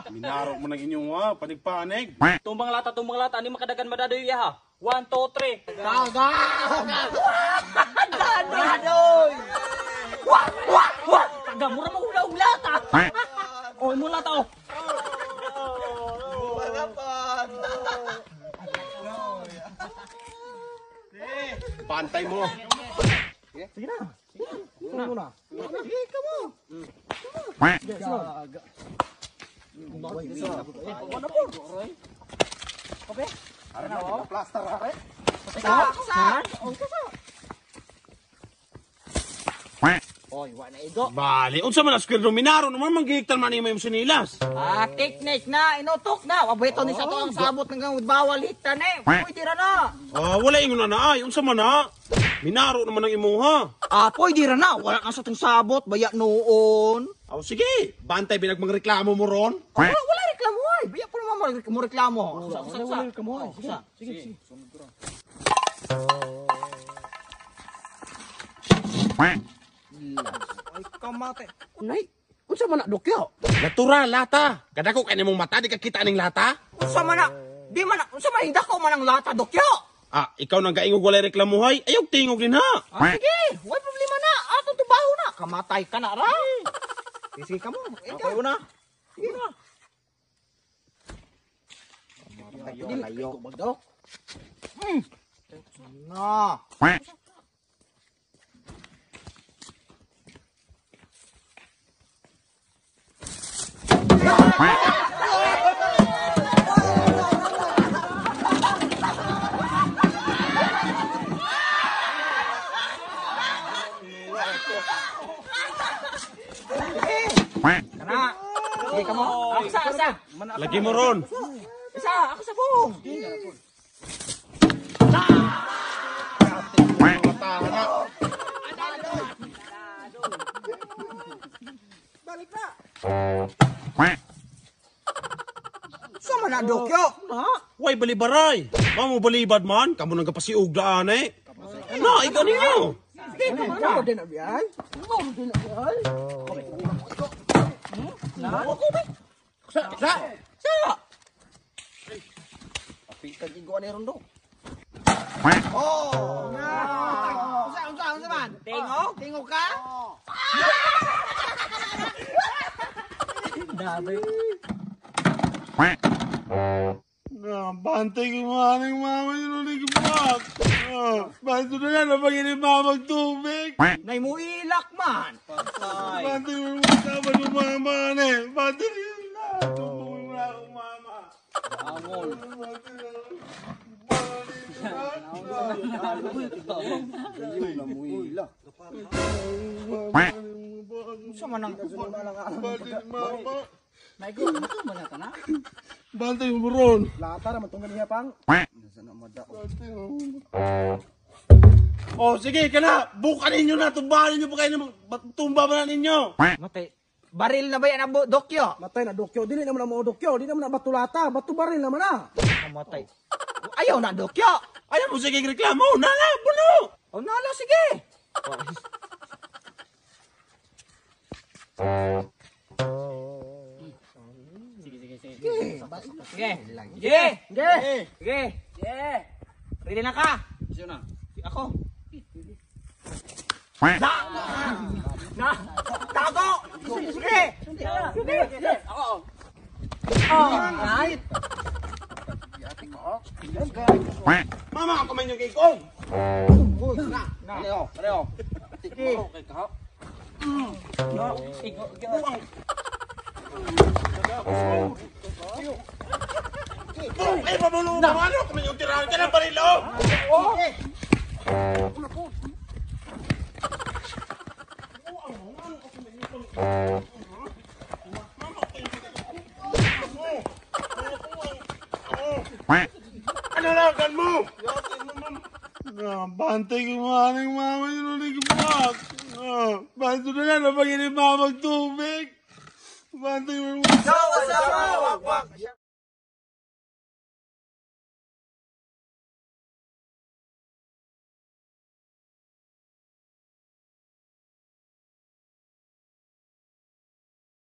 Minarok mo ng inyong ha, panig-panig. Tumbang lata, ani makadagan madadoy ya ha. 1, 2, 3. Dadoy! Wah, wah, wah. Taga mura mo hula lata. Oh, mo lata oh. Pantay mo. Sige na. Sige na. Sige, kamo. Plaster are. Sa, sa. Sa. Oy, wa na igo. Bali, unsa man ang square room minaro naman manggihiktan man imo yung sinilas. Ah, teknik na, inutok na. Wabeto ni sa to ang sabot ng bawal hiktan eh. Pwede ra na. Ah, wala ingon na na ay, unsa man na? Minaro naman ang imuha. Ah, pwede ra na. Wala ka sa tong sabot, baya noon. Aw sige, bantay binag reklamo mo ron. Ah, wala, wala reklamo ay. Baya po naman mo reklamo. Wala, wala reklamo ay. Sige, sige, sige. Ay, kamate. Nay, unsa man na dokyo? Natural lata. Kadako kay nimong mata di ka kita ning lata. Unsa man na? Di man na, unsa man hindako man ang lata, dokyo. Ah, ikaw nang gaingog walay reklamohay, ayaw tingog din ha. Ah, sige, way problema na. Atong tubaho na. Kamatay ka na ra. Sige ka mo. Ikaw una. Sige na. Kamatay ka na. Na. Kana. Sige ka mo. Ako sa, asa. Lagi mo ron. Isa, ako sa buong. Balik na. Sama na, Dokyo. Na. Way balibaray. Mamo balibad man, kamo nang kapasiug daan eh. Na, ikaw ninyo. Sige, ka mo din na biyay. Mo din na biyay. Na. Sa, sa. Sa. Apitan igo ani rondo. Oh. Na. Unsa unsa unsa man? Tingog? Tingog ka? Dadoy. Na, bantay ko maning mama yun ulit ko. Bantay na yan, napag mama tubig. Nay mo ilak man. Bantay mo yung tama ng mama ne. Bantay yun na. Tumbong mo na akong mama. Angol. Unsa man ang Bantay mama. Nay go, ano man na na? Bantay mo ron. Lata ra man tong ganiha pang. Oh, sige, kana. Bukan ninyo na. Tumbahan ninyo pa kayo. Tumba ba na ninyo? Matay. Baril na ba yan ang Dokyo? Matay na dokyo, dili naman na mo dokyo, di naman na bato lata, bato baril naman na. Matay. Ayaw na Dokyo. Ayaw mo sige reklamo. Nala, buno. O nala sige. Sige, sige, sige. Sige. Sige. Sige. Sige. Yeah. Ready na ka? Siyo na. Ako. Na! Na! Tago! Sige! Sige! Ako. Oh, right. Mama, ako man yung kikong. Pareho, pareho. Sige. Boom! Eh, pamulo mo. Ano? Kumain yung tirahan ka ng baril, oh! Ano lang mo? Bantay ko maning mama yun ulit ko. Bantay na yan, napag mama tubig. Bantay mo.